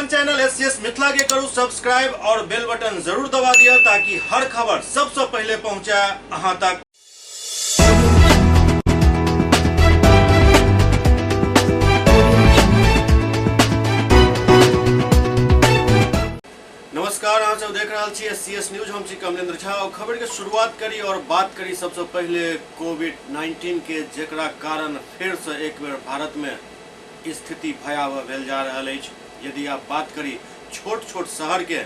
अपन channel SCS Mithila के करू सब्सक्राइब और बेल बटन जरूर दबा दिया ताकि हर खबर सबसे पहले पहुंचे अहां तक। नमस्कार, अहाँ सब देख रहल छी एससीएस न्यूज, हम छी कमलेंद्र झा और खबर के शुरुआत करी और बात करी सबसे पहले कोविड-19 के, जेकरा कारण फिर से एक बेर भारत में स्थिति भयावह भेल जा रहल अछि। यदि आप बात करी छोट छोट शहर के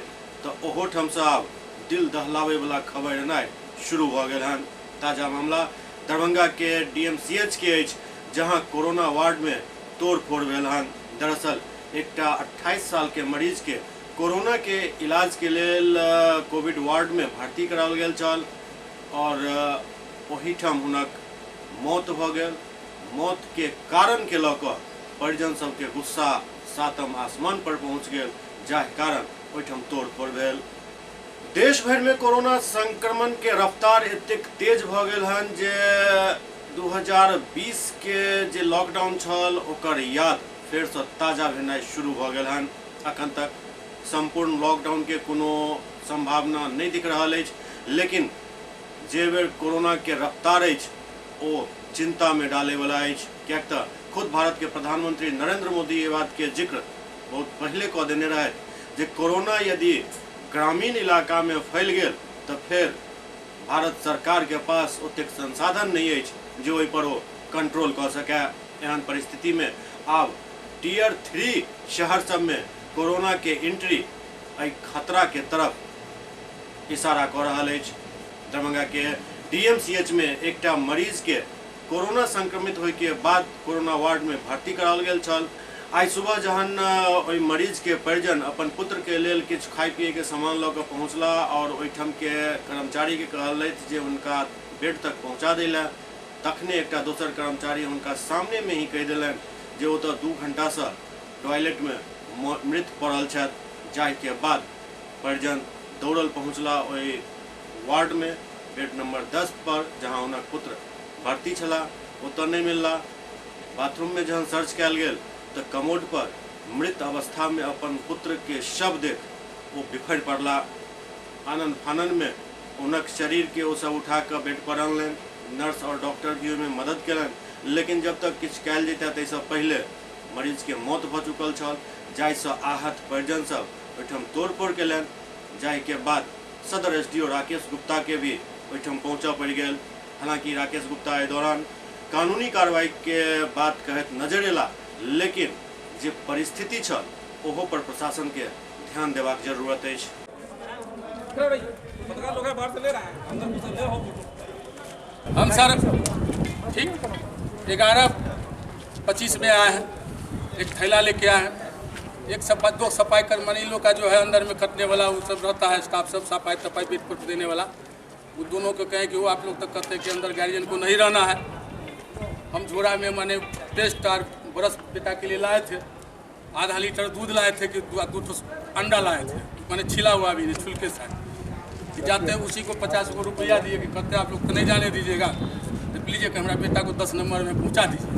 तो ओहो ठाम से आब दिल दहलावे वाला खबर एनाइ शुरू भऽ गेल हन। ताजा मामला दरभंगा के डीएमसीएच के अछि, जहां कोरोना वार्ड में तोड़फोड़ भेल हन। दरअसल एकटा 28 साल के मरीज के कोरोना के इलाज के लेल कोविड वार्ड में भर्ती कराओल गेल छल और ओहिठाम हुनक मौत भऽ गेल। मौत के कारण के लऽ कऽ परिजन सबके गुस्सा सातम आसमान पर पहुंच गेल, जाहि कारण ओहिठाम तोड़फोड़ भेल। देश भरि में कोरोना संक्रमण के रफ्तार एतेक तेज भऽ गेल हन जे 2020 के जे लॉकडाउन छल ओकर याद फेर से ताजा भेनाइ शुरू भऽ गेल हन। अखन तक संपूर्ण लॉकडाउन के कोनो संभावना नहि दिख रहल अछि, लेकिन जे बेर कोरोना के रफ्तार अछि ओ चिंता में डाले वाला अछि, किएक तऽ खुद भारत के प्रधानमंत्री नरेंद्र मोदी एहि बात के जिक्र बहुत पहले कऽ देने रहथि जे कोरोना यदि ग्रामीण इलाका में फैल गेल तऽ फेर भारत सरकार के पास ओतेक संसाधन नहीं अछि जे ओहि पर ओ कंट्रोल कऽ सकै। एहन परिस्थिति में आब टीयर 3 शहर सब में कोरोना के एंट्री एहि खतरा के तरफ इशारा कऽ रहल अछि। दरभंगा के डीएमसीएच में एकटा मरीज के कोरोना संक्रमित होय के बाद कोरोना वार्ड में भर्ती कराओल गेल छल। आइ सुबह जहन ओहि मरीज के परिजन अपन पुत्र के लेल किछु खाय पिए के सामान लऽ कऽ पहुंचला और ओहिठाम के कर्मचारी के कहलथि जे हुनका बेड तक पहुंचा दै लए, तखने एकटा दोसर कर्मचारी हुनका सामने में ही कहि देलनि जे ओतऽ 2 घंटा से टॉयलेट में मृत पड़ल छथि, जाहि के बाद परिजन दौड़ल पहुंचला ओहि वार्ड में बेड नंबर 10 पर जहां हुनक पुत्र भर्ती छला, ओतऽ नहि मिलला। बाथरूम में जहन सर्च कयल गेल तऽ कमोड पर मृत अवस्था में अपन पुत्र के शव देख ओ बिफरि पड़ला। आनन फानन में हुनक शरीर के ओ सब उठा कऽ बेड पर अनलनि। नर्स और डॉक्टर भी ओहिमे मदद केलनि, लेकिन जब तक किछु कयल जैता ताहिसँ पहिले मरीज के मौत भऽ चुकल छल, जाहिसँ आहत परिजन सब ओहिठाम तोड़फोड़ केलनि, जाहि के बाद सदर एसडीओ राकेश गुप्ता के भी ओहिठाम पहुंचऽ पड़ि गेल। हालांकि राकेश गुप्ता एहि दौरान कानूनी कार्रवाई के बात कहैत नजर एला, लेकिन जे परिस्थिति छल ओहो पर प्रशासन के ध्यान देबाक जरूरत अछि। हम सर ठीक 11:25 में आए हैं, एक थैला लेके आए हैं, एक सफा दो सफाई कर्मचारी लोग का जो है अंदर में कटने वाला वो सब रहता है स्टाफ, सब सफाई तफाई बेड पर देने वाला, वो दोनों को कहें कि वो आप लोग तक कहते हैं कि अंदर गार्जियन को नहीं रहना है। हम झोरा में माने पेस्ट और ब्रश बेटा के लिए लाए थे, आधा लीटर दूध लाए थे कि दो ठो अंडा लाए थे, माने छिला हुआ भी नहीं, छुलके साथ कि जाते हैं उसी को 50 गो रुपया दिए कि कहते आप लोग तो नहीं जाने दीजिएगा, तो प्लीज एक हमारा बेटा को 10 नंबर में पहुँचा दीजिए।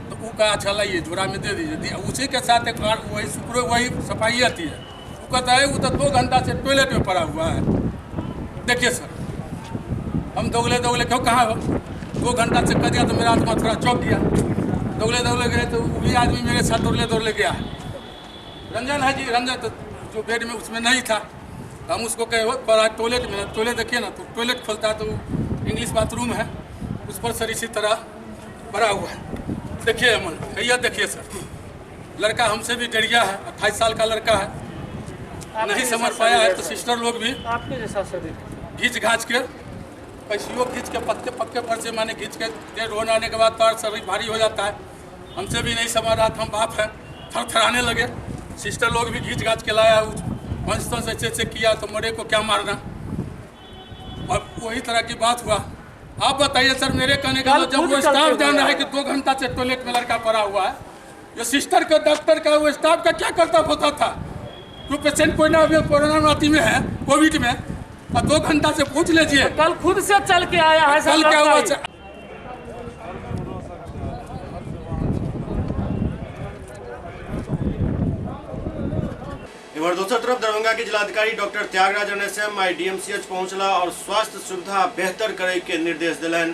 तो वो कहा अच्छा लाइए झोरा में दे दीजिए। उसी के साथ एक बार वही शुक्र वही सफाई आती है, वो कहता है वो तो 2 घंटा से टॉयलेट में पड़ा हुआ है। देखिए सर हम दौगले दौगले क्यों कहाँ हो, 2 घंटा से कह दिया तो मेरा आत्मा थोड़ा चौंक गया। दौगले दौगले गए तो वो भी आदमी मेरे साथ दौड़ले दौड़ले गया, रंजन है जी, रंजन तो जो बेड में उसमें नहीं था, तो हम उसको कहे हो पड़ा टॉयलेट में, टॉयलेट देखिए ना, तो टॉयलेट खोलता है तो इंग्लिश बाथरूम है, उस पर सर इसी तरह पड़ा हुआ है। देखिए अमन भैया, देखिए सर लड़का हमसे भी डर गया है, 28 साल का लड़का है, नहीं समझ पाया है तो सिस्टर लोग भी आपके जैसा शरीर घींच घाच के पैसियों खींच के पत्ते पक्के पर से माने खींच के देर होने आने के बाद तो शरीर भारी हो जाता है, हमसे भी नहीं समझ रहा था, हम बाप हैं, थरथराने लगे। सिस्टर लोग भी घींच घाच के लाया, वंश तंश ऐसे ऐसे किया तो मरे को क्या मारना, और वही तरह की बात हुआ। आप बताइए सर, मेरे कहने का कल जब खुद वो स्टाफ चलते जान रहा है हुए कि 2 घंटा से टॉयलेट में लड़का पड़ा हुआ है, ये सिस्टर का डॉक्टर का वो स्टाफ का क्या कर्तव्य होता था? जो पेशेंट कोई ना अभी कोरोना अथी में है, कोविड में, और 2 घंटा से पूछ लीजिए। कल खुद से चल के आया है सर, कल क्या हुआ? लड़का ही। इम्हर दोसर तरफ दरभंगा के जिलाधिकारी डॉक्टर त्यागराजन एसएम आई डीएमसीएच पहुंचला और स्वास्थ्य सुविधा बेहतर करे के निर्देश दिलनि।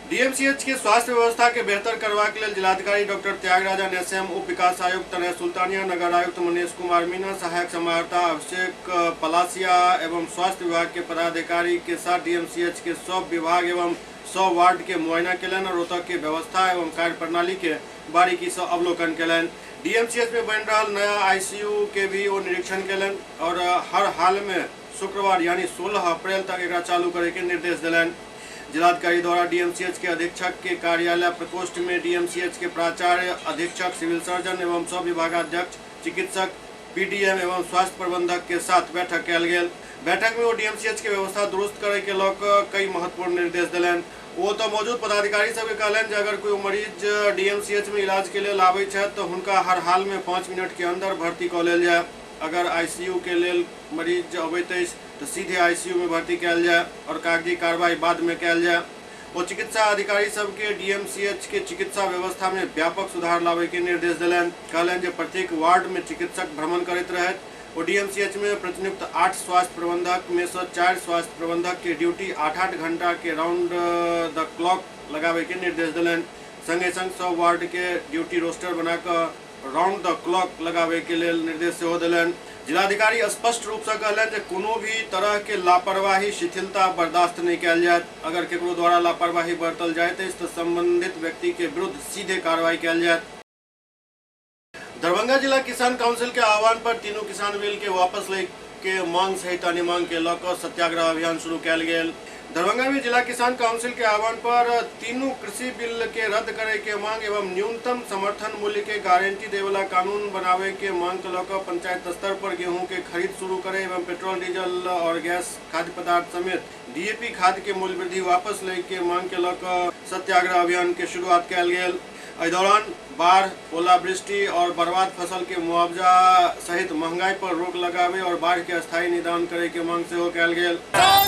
डीएमसीएच के स्वास्थ्य व्यवस्था के बेहतर करबाक लेल जिलाधिकारी डॉक्टर त्यागराजन एसएम, उप विकास आयुक्त तनय सुल्तानिया, नगर आयुक्त मनीष कुमार मीणा, सहायक समाहर्ता अभिषेक पलासिया एवं स्वास्थ्य विभाग के पदाधिकारी के साथ डीएमसीएच के सब विभाग एवं 100 वार्ड के मुआयना केलनि और ओतऽ के व्यवस्था एवं कार्यप्रणाली के बारीकी से अवलोकन केलनि। डीएमसीएच में बनि रहल नया आईसीयू के भी ओ निरीक्षण केलनि और हर हाल में शुक्रवार यानी 16 अप्रैल तक एकरा चालू करे के निर्देश दिलनि। जिलाधिकारी द्वारा डीएमसीएच के अधीक्षक के कार्यालय प्रकोष्ठ में डीएमसीएच के प्राचार्य, अधीक्षक, सिविल सर्जन एवं सब विभागाध्यक्ष, चिकित्सक, पीडीएम एवं स्वास्थ्य प्रबंधक के साथ बैठक कयल गेल। बैठक में ओ डीएमसीएच के व्यवस्था दुरुस्त करे के लऽ कऽ कई महत्वपूर्ण निर्देश दिलनि। ओ तऽ मौजूद पदाधिकारी सबके कहलनि जे अगर कोई मरीज डीएमसीएच में इलाज के लेल आबै छथि तऽ हुनका हर हाल में 5 मिनट के अंदर भर्ती कऽ लेल जाय। अगर आईसीयू के लेल मरीज अबैत अछि तऽ सीधे आईसीयू में भर्ती कयल जाय और कागजी कार्रवाई बाद में कयल जाय। ओ चिकित्सा अधिकारी सबके डीएमसीएच के चिकित्सा व्यवस्था में व्यापक सुधार लाबय के निर्देश दिलनि। कहलनि जे प्रत्येक वार्ड में चिकित्सक भ्रमण करैत रहथि। ओ डीएमसीएच में प्रतिनियुक्त 8 स्वास्थ्य प्रबंधक में से 4 स्वास्थ्य प्रबंधक के ड्यूटी 8-8 घंटा के राउंड द क्लॉक लगाबय के निर्देश दिलनि। संगे संग सब वार्ड के ड्यूटी रोस्टर बनाकऽ राउंड द क्लॉक लगाबय के लेल निर्देश सेहो दिलनि। जिलाधिकारी स्पष्ट रूप से कहलनि जे कोनो भी तरह के लापरवाही, शिथिलता बर्दाश्त नहीं कयल जायत। अगर केकरो द्वारा लापरवाही बरतल जायत अछि तऽ संबंधित व्यक्ति के विरुद्ध सीधे कार्रवाई कयल जायत। दरभंगा जिला किसान काउंसिल के आह्वान पर तीनू किसान बिल के वापस लै के मांग सहित अन्य मांग के लऽ कऽ सत्याग्रह अभियान शुरू कयल गेल। दरभंगा में जिला किसान काउंसिल के आह्वान पर तीनू कृषि बिल के रद्द करे के मांग एवं न्यूनतम समर्थन मूल्य के गारंटी देवला कानून बनावे के मांग के लऽ कऽ पंचायत स्तर पर गेहूं के खरीद शुरू करे एवं पेट्रोल, डीजल और गैस खाद्य पदार्थ समेत डीएपी खाद के मूल्य वृद्धि वापस लै के मांग के लऽ कऽ सत्याग्रह अभियान के शुरुआत कयल गेल। एहि दौरान बाढ़, ओलावृष्टि और बर्बाद फसल के मुआवजा सहित महंगाई पर रोक लगावे और बाढ़ के अस्थायी निदान करे के मांग सेहो कयल गेल।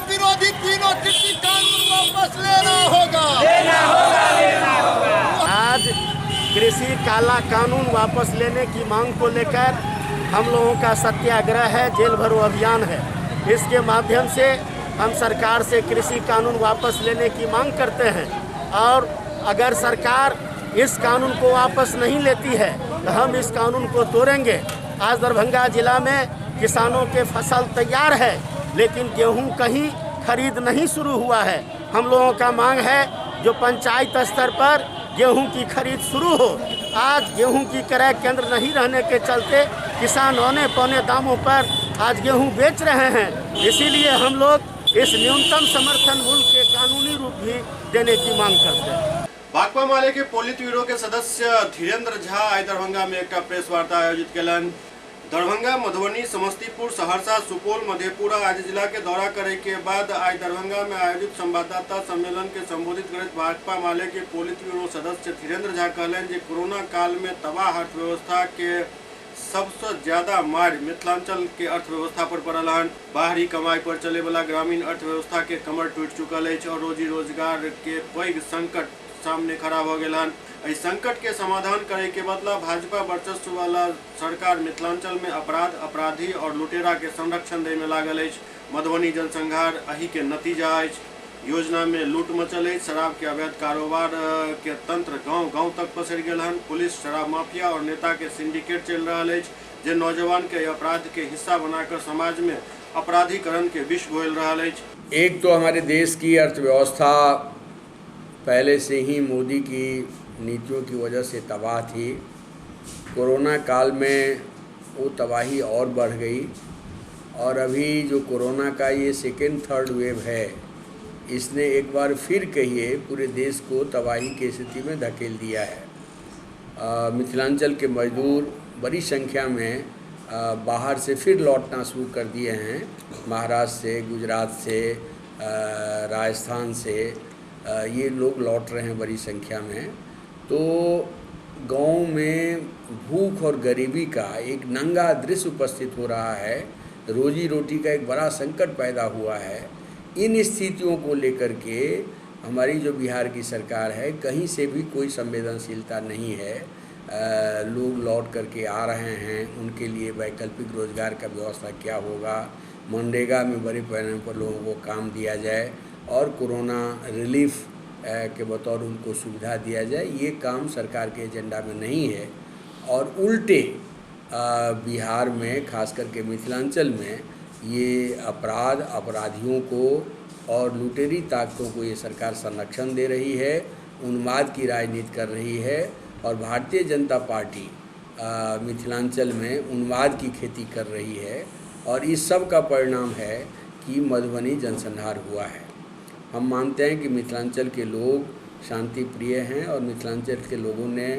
विरोधी तीनों कृषि कानून वापस लेना होगा, लेना होगा, लेना होगा। आज कृषि काला कानून वापस लेने की मांग को लेकर हम लोगों का सत्याग्रह है, जेल भरो अभियान है। इसके माध्यम से हम सरकार से कृषि कानून वापस लेने की मांग करते हैं और अगर सरकार इस कानून को वापस नहीं लेती है तो हम इस कानून को तोड़ेंगे। आज दरभंगा जिला में किसानों के फसल तैयार है, लेकिन गेहूं कहीं खरीद नहीं शुरू हुआ है। हम लोगों का मांग है जो पंचायत स्तर पर गेहूं की खरीद शुरू हो। आज गेहूं की क्रय केंद्र नहीं रहने के चलते किसान औने पौने दामों पर आज गेहूं बेच रहे हैं। इसीलिए हम लोग इस न्यूनतम समर्थन मूल्य के कानूनी रूप भी देने की मांग करते हैं। भाकपा माले के पोलित ब्यूरो के सदस्य धीरेन्द्र झा आई दरभंगा में एक प्रेस वार्ता आयोजित केलनि। दरभंगा, मधुबनी, समस्तीपुर, सहरसा, सुपौल, मधेपुरा आदि जिला के दौरा करे के बाद आई दरभंगा में आयोजित संवाददाता सम्मेलन के संबोधित करैत भाकपा माले के पोलित ब्यूरो सदस्य धीरेन्द्र झा कहलनि जे कोरोना काल में तबाह अर्थव्यवस्था के सबसे ज्यादा मार मिथिलांचल के अर्थव्यवस्था पर पड़ल हन। बाहरी कमाई पर चले वाला ग्रामीण अर्थव्यवस्था के कमर टूटि चुकल अछि और रोजी रोजगार के पैघ संकट सामने खड़ा भऽ गेल हन। एहि संकट के समाधान करे के बदला भाजपा वर्चस्व वाला सरकार मिथिलांचल में अपराध, अपराधी और लुटेरा के संरक्षण दै में लागल अछि। मधुबनी जनसंहार एही के नतीजा अछि। योजना में लूट मचल अछि। शराब के अवैध कारोबार के तंत्र गांव गांव तक पसरि गेल हन। पुलिस, शराब माफिया और नेता के सिंडिकेट चलि रहल अछि जे नौजवान के अपराध के हिस्सा बनाकर समाज में अपराधीकरण के विष घोल रहल अछि। एक तो हमारे देश की अर्थव्यवस्था पहले से ही मोदी की नीतियों की वजह से तबाह थी। कोरोना काल में वो तबाही और बढ़ गई और अभी जो कोरोना का ये सेकेंड थर्ड वेव है, इसने एक बार फिर कहिए पूरे देश को तबाही की स्थिति में धकेल दिया है। मिथिलांचल के मजदूर बड़ी संख्या में बाहर से फिर लौटना शुरू कर दिए हैं। महाराष्ट्र से, गुजरात से, राजस्थान से ये लोग लौट रहे हैं बड़ी संख्या में। तो गांव में भूख और गरीबी का एक नंगा दृश्य उपस्थित हो रहा है। रोजी रोटी का एक बड़ा संकट पैदा हुआ है। इन स्थितियों को लेकर के हमारी जो बिहार की सरकार है, कहीं से भी कोई संवेदनशीलता नहीं है। लोग लौट करके आ रहे हैं, उनके लिए वैकल्पिक रोजगार का व्यवस्था क्या होगा, मनरेगा में बड़े पैमाने पर लोगों को काम दिया जाए और कोरोना रिलीफ के बतौर उनको सुविधा दिया जाए, ये काम सरकार के एजेंडा में नहीं है। और उल्टे बिहार में, खास करके मिथिलांचल में, ये अपराध, अपराधियों को और लुटेरी ताकतों को ये सरकार संरक्षण दे रही है, उन्माद की राजनीति कर रही है। और भारतीय जनता पार्टी मिथिलांचल में उन्माद की खेती कर रही है और इस सब का परिणाम है कि मधुबनी जनसंहार हुआ है। हम मानते हैं कि मिथिलांचल के लोग शांति प्रिय हैं और मिथिलांचल के लोगों ने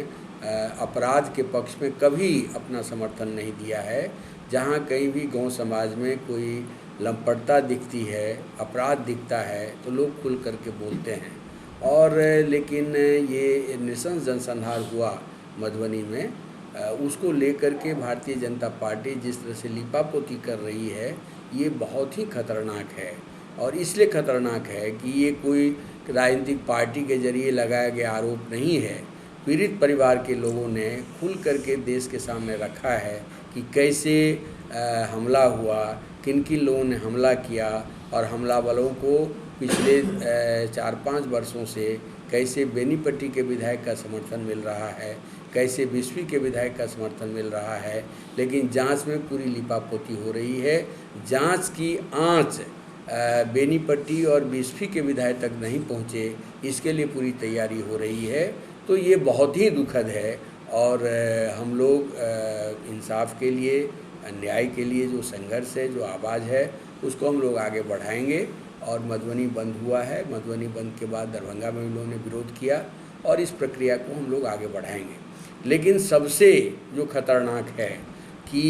अपराध के पक्ष में कभी अपना समर्थन नहीं दिया है। जहाँ कहीं भी गांव समाज में कोई लंपटता दिखती है, अपराध दिखता है, तो लोग खुल करके बोलते हैं। और लेकिन ये नृशंस जनसंहार हुआ मधुबनी में, उसको लेकर के भारतीय जनता पार्टी जिस तरह से लीपापोती कर रही है, ये बहुत ही खतरनाक है। और इसलिए खतरनाक है कि ये कोई राजनीतिक पार्टी के जरिए लगाया गया आरोप नहीं है। पीड़ित परिवार के लोगों ने खुल करके देश के सामने रखा है कि कैसे हमला हुआ, किन किन लोगों ने हमला किया और हमलावरों को पिछले 4-5 वर्षों से कैसे बेनीपट्टी के विधायक का समर्थन मिल रहा है, कैसे बिस्फी के विधायक का समर्थन मिल रहा है। लेकिन जांच में पूरी लीपापोती हो रही है। जांच की आंच बेनीपट्टी और बिस्फी के विधायक तक नहीं पहुँचे, इसके लिए पूरी तैयारी हो रही है। तो ये बहुत ही दुखद है। और हम लोग इंसाफ के लिए, न्याय के लिए जो संघर्ष है, जो आवाज़ है, उसको हम लोग आगे बढ़ाएंगे। और मधुबनी बंद हुआ है, मधुबनी बंद के बाद दरभंगा में भी लोगों ने विरोध किया और इस प्रक्रिया को हम लोग आगे बढ़ाएंगे। लेकिन सबसे जो खतरनाक है कि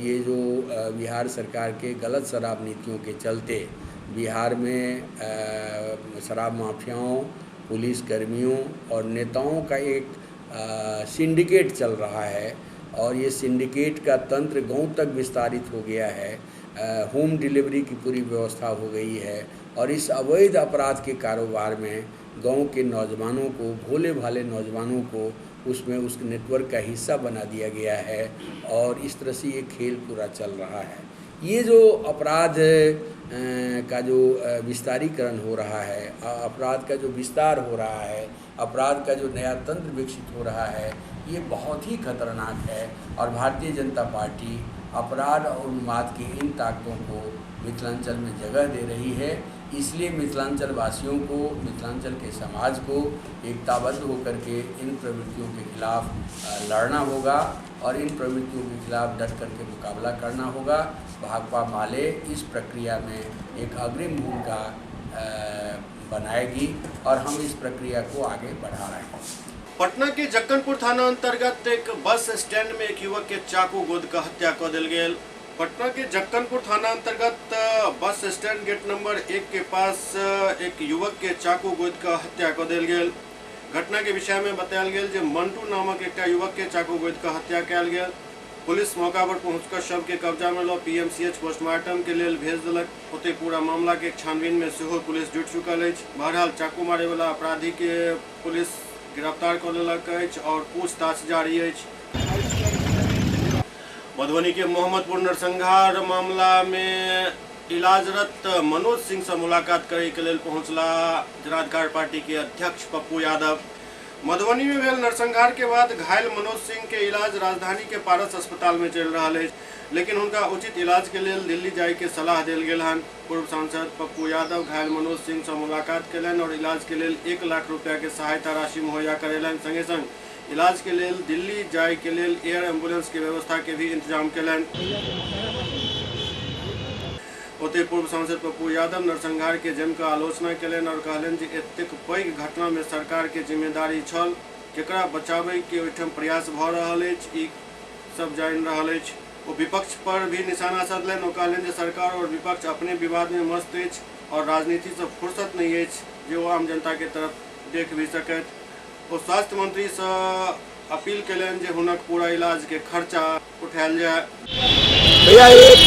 ये जो बिहार सरकार के गलत शराब नीतियों के चलते बिहार में शराब माफियाओं, पुलिस कर्मियों और नेताओं का एक सिंडिकेट चल रहा है और ये सिंडिकेट का तंत्र गांव तक विस्तारित हो गया है। होम डिलीवरी की पूरी व्यवस्था हो गई है और इस अवैध अपराध के कारोबार में गांव के नौजवानों को, भोले भाले नौजवानों को उसमें उस नेटवर्क का हिस्सा बना दिया गया है और इस तरह से ये खेल पूरा चल रहा है। ये जो अपराध का जो विस्तारीकरण हो रहा है, अपराध का जो विस्तार हो रहा है, अपराध का जो नया तंत्र विकसित हो रहा है, ये बहुत ही खतरनाक है। और भारतीय जनता पार्टी अपराध और उन्माद की इन ताकतों को मिथिलांचल में जगह दे रही है। इसलिए मिथिलांचल वासियों को, मिथिलांचल के समाज को एकताबद्ध होकर के इन प्रवृत्तियों के खिलाफ लड़ना होगा और इन प्रवृत्तियों के खिलाफ डट करके मुकाबला करना होगा। भाकपा माले इस प्रक्रिया में एक अग्रिम भूमिका बनाएगी और हम इस प्रक्रिया को आगे बढ़ा रहे हैं। पटना के जक्कनपुर थाना अंतर्गत एक बस स्टैंड में एक युवक के चाकू गोद का हत्या कर दिल गेल। पटना के जक्कनपुर थाना अंतर्गत बस स्टैंड गेट नंबर 1 के पास एक युवक के चाकू गोद का हत्या कर दिल गेल। घटना के विषय में बतायल गेल जे मंटू नामक एक युवक के चाकू गोद का हत्या कयल गेल। पुलिस मौका पर पहुंचकर शव के कब्जा में ल पीएमसीएच पोस्टमार्टम के लेल भेज देलक। ओतै पूरा मामला के छानबीन में सेहो पुलिस जुटि चुकल अछि। बहरहाल चाकू मारे वाला अपराधी के पुलिस गिरफ्तार कर लेलक अछि और पूछताछ जारी अछि। मधुबनी के मोहम्मदपुर नरसंहार मामला में इलाजरत मनोज सिंह से मुलाकात करे के लेल पहुंचला जनाधिकार पार्टी के अध्यक्ष पप्पू यादव। मधुबनी में भेल नरसंहार के बाद घायल मनोज सिंह के इलाज राजधानी के पारस अस्पताल में चल रहा है, लेकिन उनका उचित इलाज के लिए दिल्ली जाए के सलाह दिल गेल हन। पूर्व सांसद पप्पू यादव घायल मनोज सिंह से मुलाकात कयलनि और इलाज के लिए 1 लाख रुपया के सहायता राशि मुहैया करेलनि। संगे संग इलाज के लिए दिल्ली जाए के लिए एयर एम्बुलेंस के व्यवस्था के भी इंतजाम कयलनि। ओतहि पूर्व सांसद पप्पू यादव नरसंहार के जमकर आलोचना कयलनि और कहलनि जे एतेक पैघ घटना में सरकार के जिम्मेदारी छल, केकरा बचाबै के ओहिठाम प्रयास भऽ रहल अछि, ई सब जानि रहल अछि। ओ विपक्ष पर भी निशाना साधलनि। ओ कहलनि जे सरकार और विपक्ष अपने विवाद में मस्त अछि और राजनीति से फुर्सत नहीं अछि जे ओ आम जनता के तरफ देख भी सकत। ओ स्वास्थ्य मंत्री से अपील कयलनि जे हुनक पूरा इलाज के खर्चा उठायल जाय। भैया एक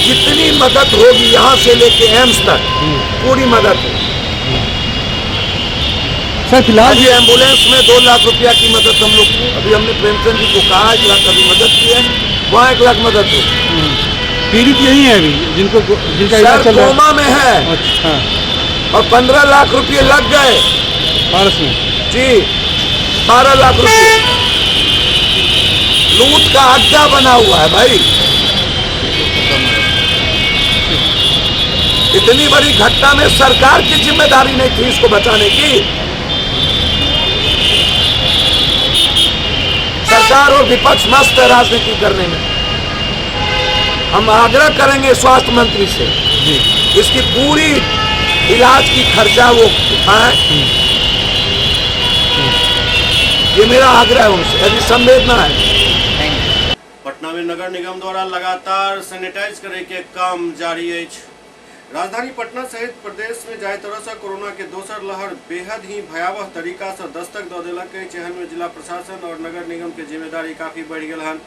जितनी मदद होगी यहाँ से लेके एम्स तक पूरी मदद होगी। सर फिलहाल अभी एम्बुलेंस में 2 लाख रुपया की मदद हम लोग, अभी हमने प्रेमचंद जी को कहा 1 लाख अभी मदद की है, वहाँ 1 लाख मदद हो। पीड़ित यही है अभी जिनको जिनका इलाज चल रहा है, कोमा में है। अच्छा। और 15 लाख रुपये लग गए पारस में जी, 12 लाख रुपये। लूट का अड्डा बना हुआ है भाई। इतनी बड़ी घटना में सरकार की जिम्मेदारी नहीं थी इसको बचाने की। सरकार और विपक्ष मस्त है राजनीति करने में। हम आग्रह करेंगे स्वास्थ्य मंत्री से इसकी पूरी इलाज की खर्चा वो उठाएं। ये मेरा आग्रह है उनसे, यदि संवेदना है। पटना में नगर निगम द्वारा लगातार सैनिटाइज करे के काम जारी है। राजधानी पटना सहित प्रदेश में जाहि तरह से कोरोना के दोसर लहर बेहद ही भयावह तरीका से दस्तक दऽ देलक अछि, एहन में जिला प्रशासन और नगर निगम के जिम्मेदारी काफी बढ़ि गेल हन।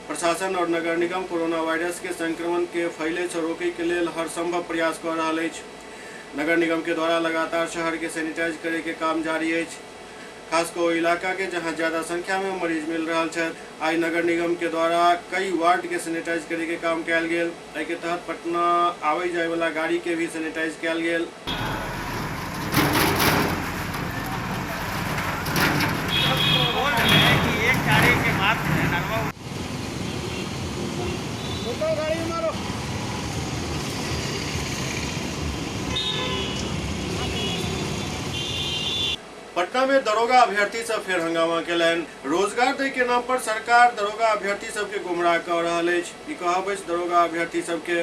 प्रशासन और नगर निगम कोरोना वायरस के संक्रमण के फैले से रोके के लेल हर संभव प्रयास कर रहल अछि। नगर निगम के द्वारा लगातार शहर के सैनिटाइज करे के काम जारी अछि, खास कऽ ओहि इलाका के जहां ज्यादा संख्या में मरीज मिल रहा है। आई नगर निगम के द्वारा कई वार्ड के सैनिटाइज करे के काम कयल गेल। एहि के तहत पटना आबै जाय वाला गाड़ी के भी सैनिटाइज कयल गेल। पटना में दरोगा अभ्यर्थी सब फेर हंगामा केलनि। रोजगार दै के नाम पर सरकार दरोगा अभ्यर्थी सबके गुमराह कऽ रहल अछि, ई कहब अछि दरोगा अभ्यर्थी सबके।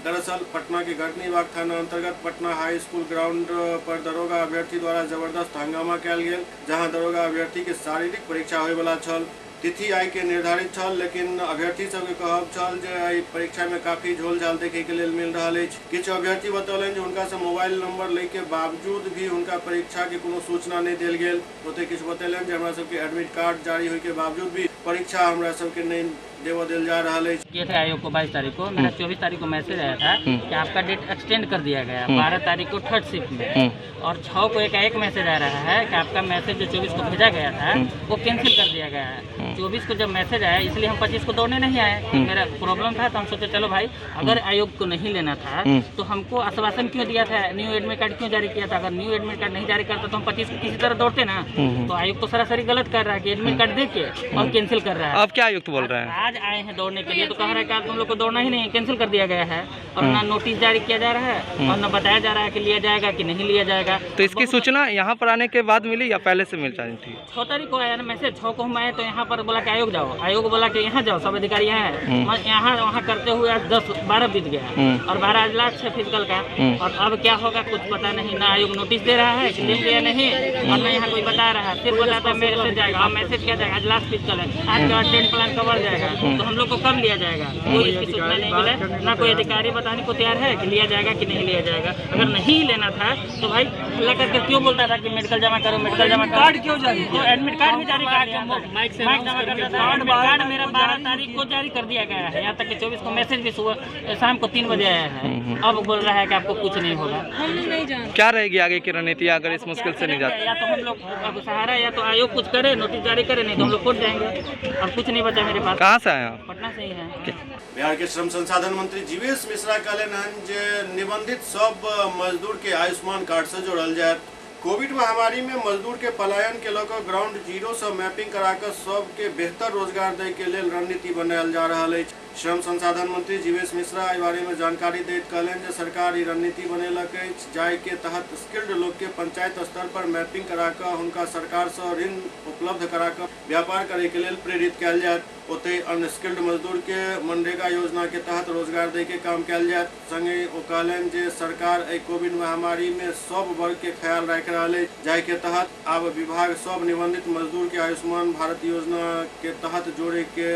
दरअसल पटना के गर्दनीबाग थाना अंतर्गत पटना हाई स्कूल ग्राउंड पर दरोगा अभ्यर्थी द्वारा जबरदस्त हंगामा कयल गेल, जहां दरोगा अभ्यर्थी के शारीरिक परीक्षा होयवला छल। तिथि आइ के निर्धारित छल, लेकिन अभ्यर्थी सबके कहब छल जे एहि परीक्षा में काफी झोलझाल देखे के लेल मिल रहल अछि। किछु अभ्यर्थी बतौलनि जे हुनका से मोबाइल नंबर लै के बावजूद भी हुनका परीक्षा के कोनो सूचना नहीं देल गेल। ओतहि किछु बतौलनि जे हमरा सबके एडमिट कार्ड जारी होय के बावजूद भी परीक्षा हमरा सबके नहीं देवऽ देल जा रहल अछि। किए थे आयोग को 22 तारीख को, मेरा 24 तारीख को मैसेज आया था कि आपका डेट एक्सटेंड कर दिया गया 12 तारीख को थर्ड शिफ्ट में, और 6 को एक मैसेज आ रहा है कि आपका मैसेज जो 24 को भेजा गया था वो कैंसिल कर दिया गया है। 24 को जब मैसेज आया, इसलिए हम 25 को दौड़ने नहीं आए, मेरा प्रॉब्लम था। तो हम सोचे चलो भाई, अगर आयोग को नहीं लेना था तो हमको आश्वासन क्यों दिया था, न्यू एडमिट कार्ड क्यों जारी किया था? अगर न्यू एडमिट कार्ड नहीं जारी करता तो हम 25 को किसी तरह दौड़ते ना। तो आयोग तो सरासरी गलत कर रहा है कि एडमिट कार्ड दे के और कैंसिल कर रहा है। अब क्या आयुक्त बोल रहे हैं? आज आए हैं दौड़ने के लिए तो कह रहा है कि तुम लोग को दौड़ना ही नहीं, कैंसिल कर दिया गया है। और ना नोटिस जारी किया जा रहा है और न बताया जा रहा है कि लिया जाएगा कि नहीं लिया जाएगा। तो इसकी सूचना यहाँ पर आने के बाद मिली या पहले से मिल जानी थी? 6 तारीख को आया ना मैसेज, 6 को हम आए तो यहाँ पर बोला कि आयोग जाओ, आयोग बोला कि यहाँ जाओ, सब अधिकारी यहाँ है। यहाँ वहाँ करते हुए आज 10-12 बीत गया और 12 आज लास्ट है फिजिकल का। और अब क्या होगा कुछ पता नहीं, ना आयोग नोटिस दे रहा है कि लेंगे या नहीं, और ना यहाँ कोई बता रहा है। सिर्फ बताता है मैसेज जाएगा, अब मैसेज क्या जाएगा, आज लास्ट फिजिकल है, आज के बाद टेंट प्लान कवर जाएगा तो हम लोग को कब लिया जाएगा, कोई इसकी सूचना नहीं मिला, ना कोई अधिकारी बताने को तैयार है कि लिया जाएगा कि नहीं लिया जाएगा। अगर नहीं लेना था तो भाई हल्ला करके क्यों बोलता था कि मेडिकल जमा करो, मेडिकल जमा करो, कार्ड क्यों जारी? तो एडमिट कार्ड भी जारी कर दिया, माइक जमा कर दिया था। एडमिट कार्ड मेरा 12 तारीख को जारी कर दिया गया है, यहाँ तक कि 24 को मैसेज भी सुबह शाम को 3 बजे आया है। अब बोल रहा है कि आपको कुछ नहीं होगा। हम नहीं जानते क्या रहेगी आगे की रणनीति अगर इस मुश्किल से नहीं जाते। या तो हम लोग अब सहारा, या तो आयोग कुछ करे, नोटिस जारी करे, नहीं तो हम लोग कोर्ट जाएंगे। अब कुछ नहीं बचा मेरे पास। कहाँ से आए आप? पटना से ही है। बिहार के श्रम संसाधन मंत्री जीवेश मिश्रा कहलनि हन जे निबंधित सब मजदूर के आयुष्मान कार्ड से जोड़ल जायत। कोविड महामारी में मजदूर के पलायन के लऽ कऽ ग्राउंड जीरो से मैपिंग करा कऽ सबके बेहतर रोजगार दै के लेल रणनीति बनायल जा रहल अछि। श्रम संसाधन मंत्री जीवेश मिश्रा एहि बारे में जानकारी दैत कहलनि जे सरकार ई रणनीति बनेलक अछि जाहि के तहत स्किल्ड लोक के पंचायत स्तर पर मैपिंग करा कऽ हुनका सरकार से ऋण उपलब्ध करा कऽ व्यापार करे के लेल प्रेरित कयल जायत। ओतहि अनस्किल्ड मजदूर के मनरेगा योजना के तहत रोजगार दै के काम कयल जायत। संगहि ओ कहलनि जे सरकार एहि कोविड महामारी में सब वर्ग के ख्याल राखि रहल अछि, जाहि के तहत आब विभाग सब निबंधित मजदूर के आयुष्मान भारत योजना के तहत जोड़े के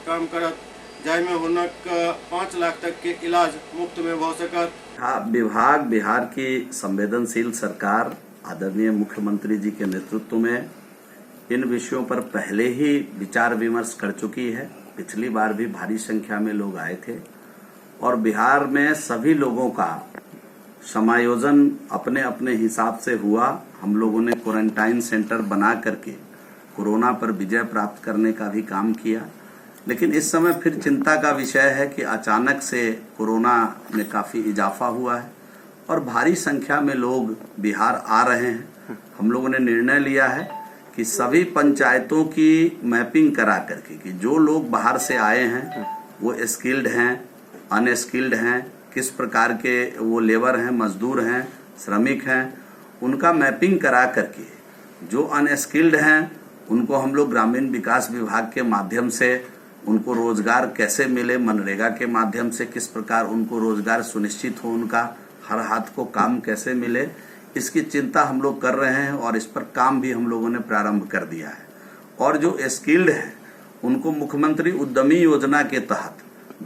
काम करत, जाहिमे हुनक 5 लाख तक के इलाज मुफ्त में भऽ सकत। विभाग बिहार की संवेदनशील सरकार आदरणीय मुख्यमंत्री जी के नेतृत्व में इन विषयों पर पहले ही विचार विमर्श कर चुकी है। पिछली बार भी भारी संख्या में लोग आए थे और बिहार में सभी लोगों का समायोजन अपने अपने हिसाब से हुआ। हम लोगों ने क्वारंटाइन सेंटर बना करके कोरोना पर विजय प्राप्त करने का भी काम किया, लेकिन इस समय फिर चिंता का विषय है कि अचानक से कोरोना में काफ़ी इजाफा हुआ है और भारी संख्या में लोग बिहार आ रहे हैं। हम लोगों ने निर्णय लिया है कि सभी पंचायतों की मैपिंग करा करके कि जो लोग बाहर से आए हैं वो स्किल्ड हैं, अनस्किल्ड हैं, किस प्रकार के वो लेबर हैं, मजदूर हैं, श्रमिक हैं, उनका मैपिंग करा करके जो अनस्किल्ड हैं उनको हम लोग ग्रामीण विकास विभाग के माध्यम से उनको रोजगार कैसे मिले, मनरेगा के माध्यम से किस प्रकार उनको रोजगार सुनिश्चित हो, उनका हर हाथ को काम कैसे मिले, इसकी चिंता हम लोग कर रहे हैं और इस पर काम भी हम लोगों ने प्रारंभ कर दिया है। और जो स्किल्ड हैं उनको मुख्यमंत्री उद्यमी योजना के तहत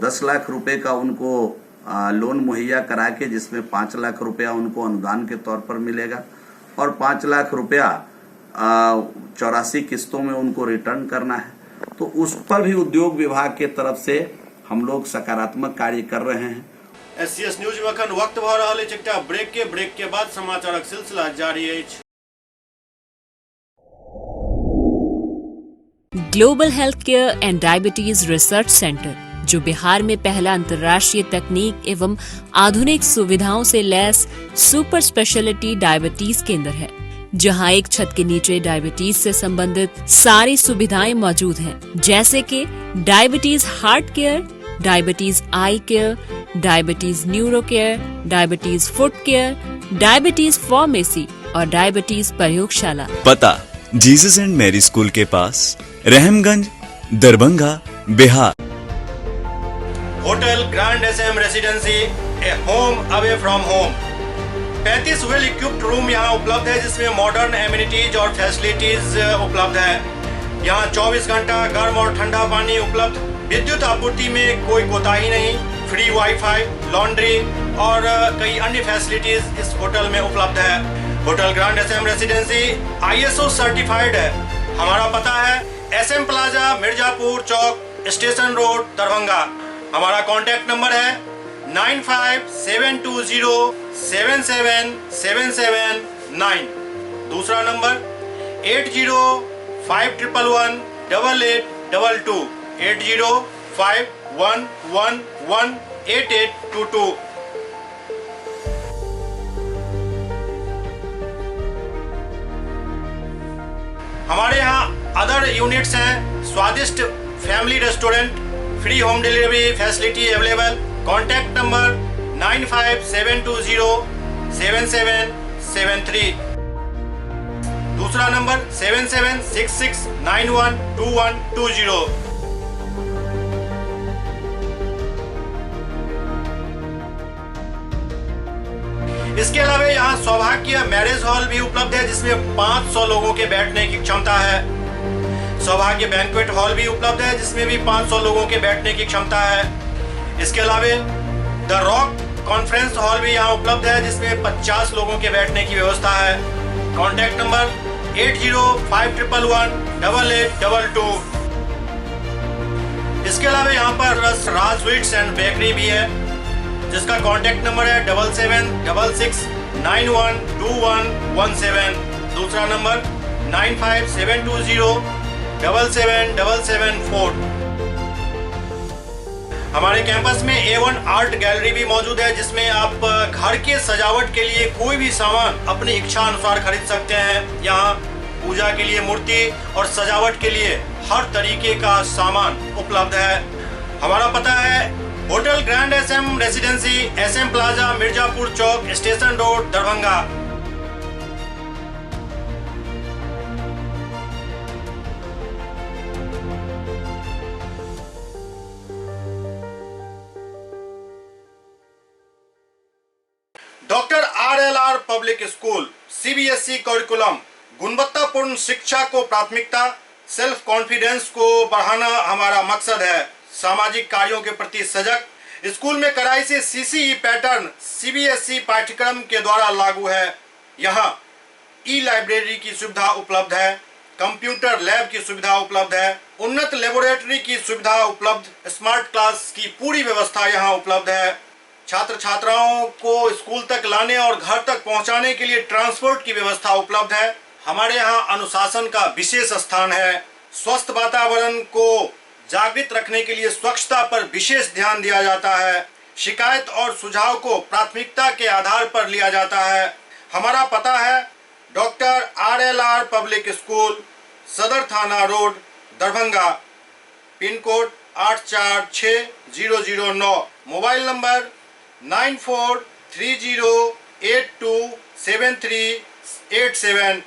10 लाख रुपए का उनको लोन मुहैया करा के, जिसमें 5 लाख रुपया उनको अनुदान के तौर पर मिलेगा और 5 लाख रुपया 84 किस्तों में उनको रिटर्न करना है, तो उस पर भी उद्योग विभाग के तरफ से हम लोग सकारात्मक कार्य कर रहे हैं। एससीएस न्यूज में अखन वक्त भ रहल अछि एकटा ब्रेक के बाद समाचारक सिलसिला जारी अछि। Global health care and diabetes research centre, जो बिहार में पहला अंतर्राष्ट्रीय तकनीक एवं आधुनिक सुविधाओं से लैस सुपर स्पेशलिटी डायबिटीज केंद्र है, जहां एक छत के नीचे डायबिटीज से संबंधित सारी सुविधाएं मौजूद हैं, जैसे कि diabetes heart care, diabetes eye care, diabetes neuro care, diabetes foot care, diabetes pharmacy और डायबिटीज प्रयोगशाला। पता जीसस एंड मैरी स्कूल के पास, Rahamganj, Darbhanga, Bihar. Hotel grand SM residency, a home away from home. 35 well equipped room यहाँ उपलब्ध है, जिसमें modern amenities और facilities उपलब्ध है। यहाँ 24 घंटा गर्म और ठंडा पानी उपलब्ध, विद्युत आपूर्ति में कोई कोताही नहीं, फ्री वाईफाई, लॉन्ड्री और कई अन्य फैसिलिटीज इस होटल में उपलब्ध है। Hotel grand SM residency ISO certified है। हमारा पता है SM plaza, Mirzapur Chowk, station road, Darbhanga. हमारा कॉन्टैक्ट नंबर है 957207 7779। दूसरा नंबर 805111 8822, 805111 8822। हमारे यहाँ अदर यूनिट्स हैं, स्वादिष्ट family restaurant, free home delivery facility available. Contact number 95720 7773। दूसरा नंबर 776691 2120। इसके अलावा यहाँ सौभाग्य मैरिज हॉल भी उपलब्ध है, जिसमें 500 लोगों के बैठने की क्षमता है। सौभाग्य बैंक्वेट हॉल भी उपलब्ध है, जिसमें भी 500 लोगों के बैठने की क्षमता है। इसके अलावा the rock conference hall भी यहाँ उपलब्ध है, जिसमें 50 लोगों के बैठने की व्यवस्था है। Contact number 805111 8822। इसके अलावा यहाँ पर राज स्वीट्स एंड बेकरी भी है, जिसका कॉन्टैक्ट नंबर है 7766 91 21 17। दूसरा नंबर 95720 77774। हमारे कैंपस में A1 art gallery भी मौजूद है, जिसमें आप घर के सजावट के लिए कोई भी सामान अपनी इच्छा अनुसार खरीद सकते हैं। यहाँ पूजा के लिए मूर्ति और सजावट के लिए हर तरीके का सामान उपलब्ध है। हमारा पता है hotel grand SM residency, SM plaza, Mirzapur Chowk, station road, Darbhanga. Doctor RLR public school, CBSE curriculum, गुणवत्तापूर्ण शिक्षा को प्राथमिकता, सेल्फ कॉन्फिडेंस को बढ़ाना हमारा मकसद है। सामाजिक कार्यों के प्रति सजग, स्कूल में कड़ाई से सीसीई पैटर्न सीबीएसई पाठ्यक्रम के द्वारा लागू है। यहाँ ई लाइब्रेरी की सुविधा उपलब्ध है, कंप्यूटर लैब की सुविधा उपलब्ध है, उन्नत लेबोरेटरी की सुविधा उपलब्ध, स्मार्ट क्लास की पूरी व्यवस्था यहाँ उपलब्ध है। छात्र छात्राओं को स्कूल तक लाने और घर तक पहुंचाने के लिए ट्रांसपोर्ट की व्यवस्था उपलब्ध है। हमारे यहाँ अनुशासन का विशेष स्थान है। स्वस्थ वातावरण को जागृत रखने के लिए स्वच्छता पर विशेष ध्यान दिया जाता है। शिकायत और सुझाव को प्राथमिकता के आधार पर लिया जाता है। हमारा पता है doctor RLR public school, Sadar थाना road, Darbhanga, pin code 846009, mobile number 9430827387,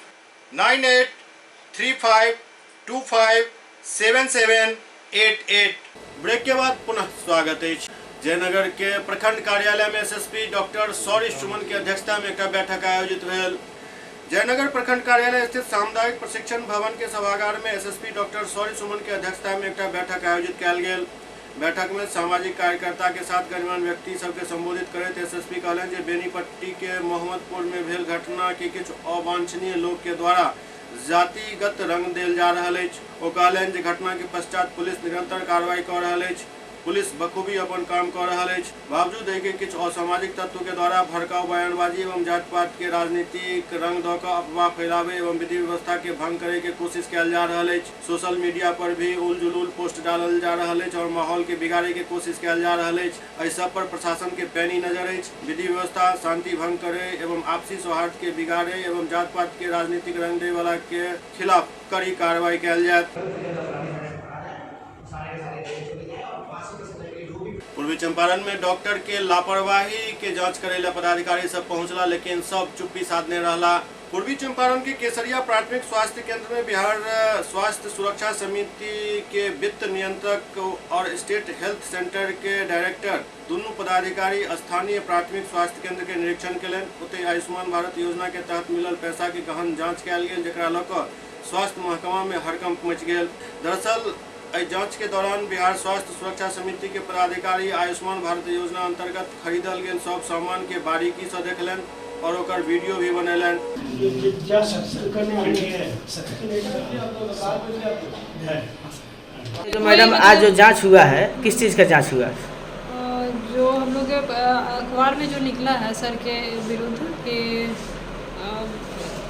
9835257788। Break के बाद पुनः स्वागत है। जयनगर के प्रखंड कार्यालय में एसएसपी डॉक्टर शौर्य सुमन के अध्यक्षता में एक बैठक आयोजित भेल। जयनगर प्रखंड कार्यालय स्थित सामुदायिक प्रशिक्षण भवन के सभागार में एसएसपी डॉक्टर शौर्य सुमन के अध्यक्षता में एक बैठक आयोजित कयल गेल। बैठक में सामाजिक कार्यकर्ता के साथ गणमान्य व्यक्ति सबके संबोधित करैत एसएसपी कहलनि जे बेनीपट्टी के मोहम्मदपुर में भेल घटना के किछु अवांछनीय लोक के द्वारा जातिगत रंग देल जा रहल अछि। ओ कहलनि जे घटना के पश्चात पुलिस निरंतर कार्रवाई कऽ रहल अछि। पुलिस बखूबी अपन काम कर रहल अछि। बावजूद एहि के किछु असामाजिक तत्व के द्वारा भड़काऊ बयानबाजी एवं जात पात के राजनीतिक रंग दऽ कऽ अफवाह फैलावे एवं विधि व्यवस्था के भंग करे के कोशिश कयल जा रहल अछि। सोशल मीडिया पर भी उल जुलूल पोस्ट डालल जा रहल अछि और माहौल के बिगाड़े के कोशिश कयल जा रहल अछि। एहि सब पर प्रशासन के पैनी नजर अछि। विधि व्यवस्था शांति भंग करे एवं आपसी सौहार्द के बिगाड़े एवं जात पात के राजनीतिक रंग दे वाला के खिलाफ कड़ी कार्रवाई कयल जायत। पूर्वी चंपारण में डॉक्टर के लापरवाही के जांच करे पदाधिकारी सब पहुंचला, लेकिन सब चुप्पी साधने रहला। पूर्वी चंपारण के केसरिया प्राथमिक स्वास्थ्य केंद्र में बिहार स्वास्थ्य सुरक्षा समिति के वित्त नियंत्रक और स्टेट हेल्थ सेंटर के डायरेक्टर दुनू पदाधिकारी स्थानीय प्राथमिक स्वास्थ्य केंद्र के निरीक्षण केलनि। ओतहि आयुष्मान भारत योजना के तहत मिलल पैसा के गहन जांच कयल गेल, जकरा लऽ कऽ स्वास्थ्य महकमा में हड़कंप मचि गेल। दरअसल एहि जांच के दौरान बिहार स्वास्थ्य सुरक्षा समिति के पदाधिकारी आयुष्मान भारत योजना अंतर्गत खरीदल गेल सब सामान के बारीकी से देखलनि और ओकर वीडियो भी बनेलनि। तो मैडम, आज जो जांच हुआ है, किस चीज़ का जांच हुआ है? जो हम लोग के अखबार में जो निकला है सर के विरुद्ध कि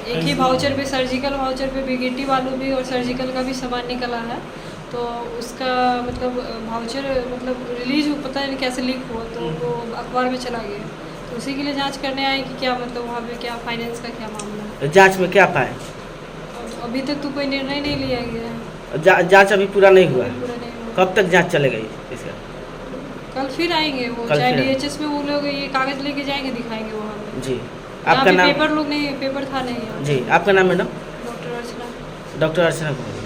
एक ही भाउचर पे, सर्जिकल भाउचर पे बिगेटी वालों भी और सर्जिकल का भी सामान निकला है, तो उसका मतलब भाउचर मतलब रिलीज पता नहीं कैसे लीक हुआ, तो वो अखबार में चला गया। तो उसी के लिए जांच करने आए कि क्या मतलब वहाँ पे क्या फाइनेंस का क्या मामला है। जांच में क्या पाए? अभी तक तो कोई निर्णय नहीं लिया गया है। जांच अभी पूरा नहीं हुआ है। पूरा नहीं हुआ। कब तक जाँच चलेगी इसका? कल फिर आएंगे वो, चाहे DHS में वो लोग ये कागज़ लेके जाएंगे, दिखाएंगे वहाँ पे। जी, आपका नाम? पेपर लोग नहीं, पेपर था नहीं। जी, आपका नाम madam? Doctor Archana. Doctor Archana Kumari.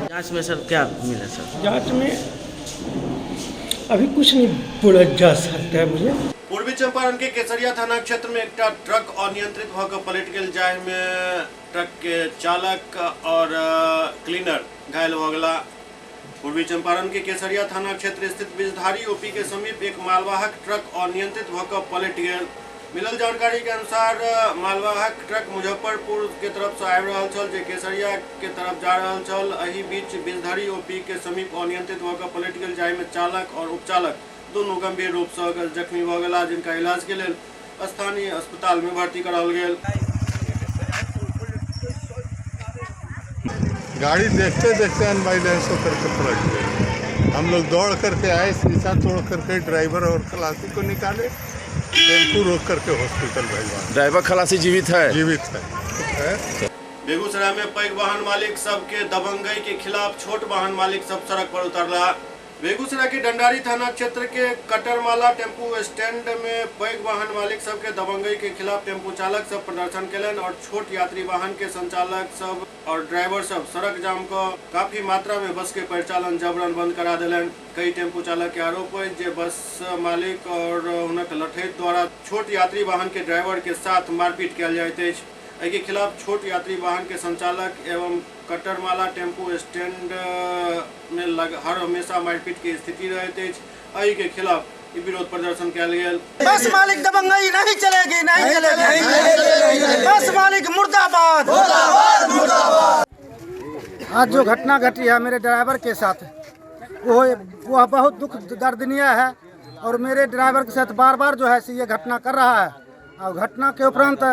जांच में सर क्या मिला सर? जांच में अभी कुछ नहीं बोला जा सकता है मुझे। पूर्वी चंपारण के केसरिया थाना क्षेत्र में एक ट्रक अनियंत्रित होकर पलट गेल, जाहि में ट्रक के चालक और क्लीनर घायल हो गया। पूर्वी चंपारण के केसरिया थाना क्षेत्र स्थित बिजधारी ओपी के समीप एक मालवाहक ट्रक अनियंत्रित होकर पलट गेल। मिलल जानकारी के अनुसार मालवाहक ट्रक मुजफ्फरपुर के तरफ से आबि रहल छल, जे केसरिया के तरफ जा रहल छल। एहि बीच बिजधरी ओपी के समीप अनियंत्रित होकर पलट गेल, जाहिमे चालक और उपचालक दुनू गंभीर रूप से जख्मी भऽ गेला, जिनका इलाज के लेल स्थानीय अस्पताल में भर्ती कराओल गेल। गाड़ी देखते देखते अनबैलेंस होकर के पलट गई। हम लोग दौड़ करके आए, शीशा तोड़ करके ड्राइवर और खलासी को निकाले, टेम्पू रोक करके हॉस्पिटल भेजवा। ड्राइवर खलासी जीवित है? जीवित है। बेगूसराय में पैघ वाहन मालिक सबके दबंगई के खिलाफ छोट वाहन मालिक सब सड़क पर उतरला। बेगूसराय के डंडारी थाना क्षेत्र के कटरमाला टेम्पू स्टैंड में पैघ वाहन मालिक सबके दबंगई के खिलाफ टेम्पू चालक सब प्रदर्शन केलनि और छोट यात्री वाहन के संचालक सब और ड्राइवर सब सड़क जाम क काफी मात्रा में बस के परिचालन जबरन बंद करा देलनि। कई टेम्पू चालक के आरोप अछि जे बस मालिक और हुनक लठैत द्वारा छोट यात्री वाहन के ड्राइवर के साथ मारपीट कयल जाइत अछि। एहि के खिलाफ छोट यात्री वाहन के संचालक एवं कटरमाला टेम्पू स्टैंड में हर हमेशा मारपीट के स्थिति रहैत अछि। एहि के खिलाफ विरोध प्रदर्शन कयल गेल। बस मालिक दबंगई नहीं चलेगी, नहीं चलेगी, बस मालिक मुर्दाबाद, मुर्दाबाद, मुर्दाबाद। आज जो घटना घटी है मेरे ड्राइवर के साथ, वो वह बहुत दुख दर्दनीय है। और मेरे ड्राइवर के साथ बार बार जो है ये घटना कर रहा है। और घटना के उपरांत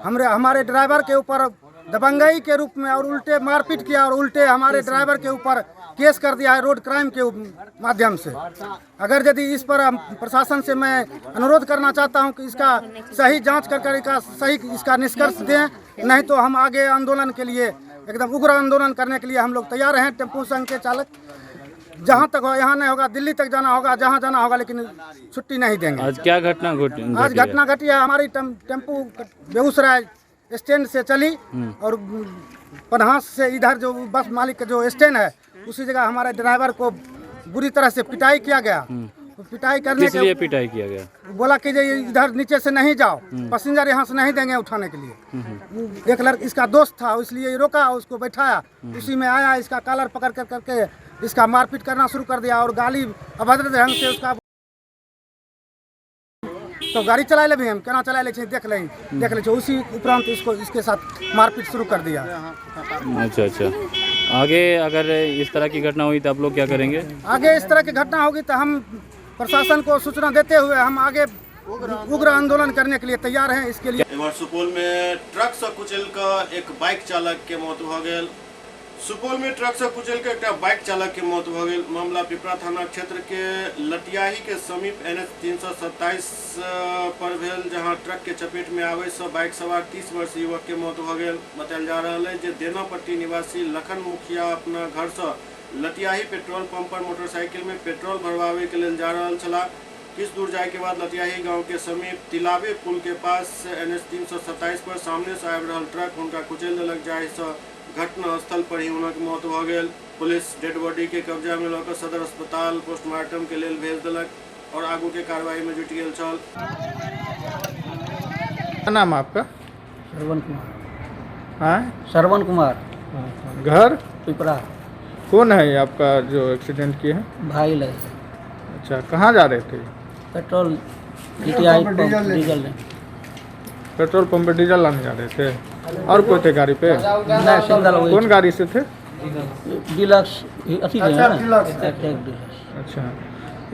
हमारे ड्राइवर के ऊपर दबंगई के रूप में और उल्टे मारपीट किया और उल्टे हमारे ड्राइवर के ऊपर केस कर दिया है रोड क्राइम के माध्यम से। अगर यदि इस पर हम प्रशासन से मैं अनुरोध करना चाहता हूं कि इसका सही जांच कर कर इसका सही इसका निष्कर्ष दें, नहीं तो हम आगे आंदोलन के लिए एकदम उग्र आंदोलन करने के लिए हम लोग तैयार हैं। टेम्पू संघ के चालक जहां तक हो, यहाँ नहीं होगा दिल्ली तक जाना होगा, जहां जाना होगा, लेकिन छुट्टी नहीं देंगे। आज क्या घटना घटी? आज घटना घटी है, हमारी टेम्पू बेगूसराय स्टैंड से चली और पन्हास से इधर जो बस मालिक का जो स्टैंड है उसी जगह हमारे ड्राइवर को बुरी तरह से पिटाई किया गया। पिटाई करने किस लिए पिटाई किया गया? बोला कि इधर नीचे से नहीं जाओ, पैसेंजर यहाँ से नहीं देंगे उठाने के लिए। एक लड़का इसका दोस्त था, इसलिए रोका, उसको बैठाया, उसी में आया, इसका कॉलर पकड़ कर करके इसका मारपीट करना शुरू कर दिया और गाली अभद्र ढंग से उसका। तो गाड़ी चला ले भी हम केना चला ले देख ले उसी उपरांत इसको इसके साथ मारपीट शुरू कर दिया। अच्छा अच्छा, आगे अगर इस तरह की घटना हुई तो आप लोग क्या करेंगे? आगे इस तरह की घटना होगी तो हम प्रशासन को सूचना देते हुए हम आगे उग्र आंदोलन करने के लिए तैयार हैं। इसके लिए इधर सुपौल में ट्रक से कुचल कर एक बाइक चालक के मौत हो गई। सुपौल में ट्रक से कुचल के एक बाइक चालक के मौत हो गई। मामला पिपरा थाना क्षेत्र के लटियाही के समीप NH 327 पर भेल, जहां ट्रक के चपेट में आवे से बाइक सवार 30 वर्षीय युवक के मौत हो गई। बतायल जा रहा है जे देनापट्टी निवासी लखन मुखिया अपना घर से लटियाही पेट्रोल पंप पर मोटरसाइकिल में पेट्रोल भरवावे के लिए जा रहा छला। किस दूर जाए के बाद लटियाही गांव के समीप तिलावे पुल के पास NH 327 पर सामने से आबि रहल ट्रक हुनका कुचल देलक, जाहि से घटना स्थल पर ही हुनक मौत भऽ गेल। पुलिस डेड बॉडी के कब्जा में लऽ कऽ सदर अस्पताल पोस्टमार्टम के लेल भेज देलक और आगू के कार्रवाई में जुटि गेल छल। क्या नाम आपका? श्रवण कुमार। हाँ, श्रवण कुमार। घर पिपरा। कौन है आपका जो एक्सीडेंट किया है? भाई है। अच्छा, कहाँ जा रहे थे? पेट्रोल डीजल पेट्रोल पंप पे डीजल लाने जा रहे थे। और कोई थे गाड़ी पे? नहीं, सिंगल। कौन गाड़ी से थे? डिलक्स। अच्छा,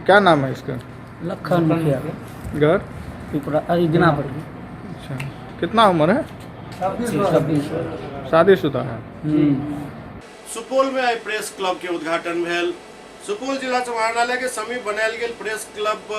क्या नाम है इसका? लखन मुखिया। घर? पिपरा दिनापट्टी। अच्छा, कितना उम्र है? 26। शादीशुदा है। सुपौल में आई प्रेस क्लब के उद्घाटन भेल। सुपौल जिला समाहरणालय के समीप बनायल गेल प्रेस क्लब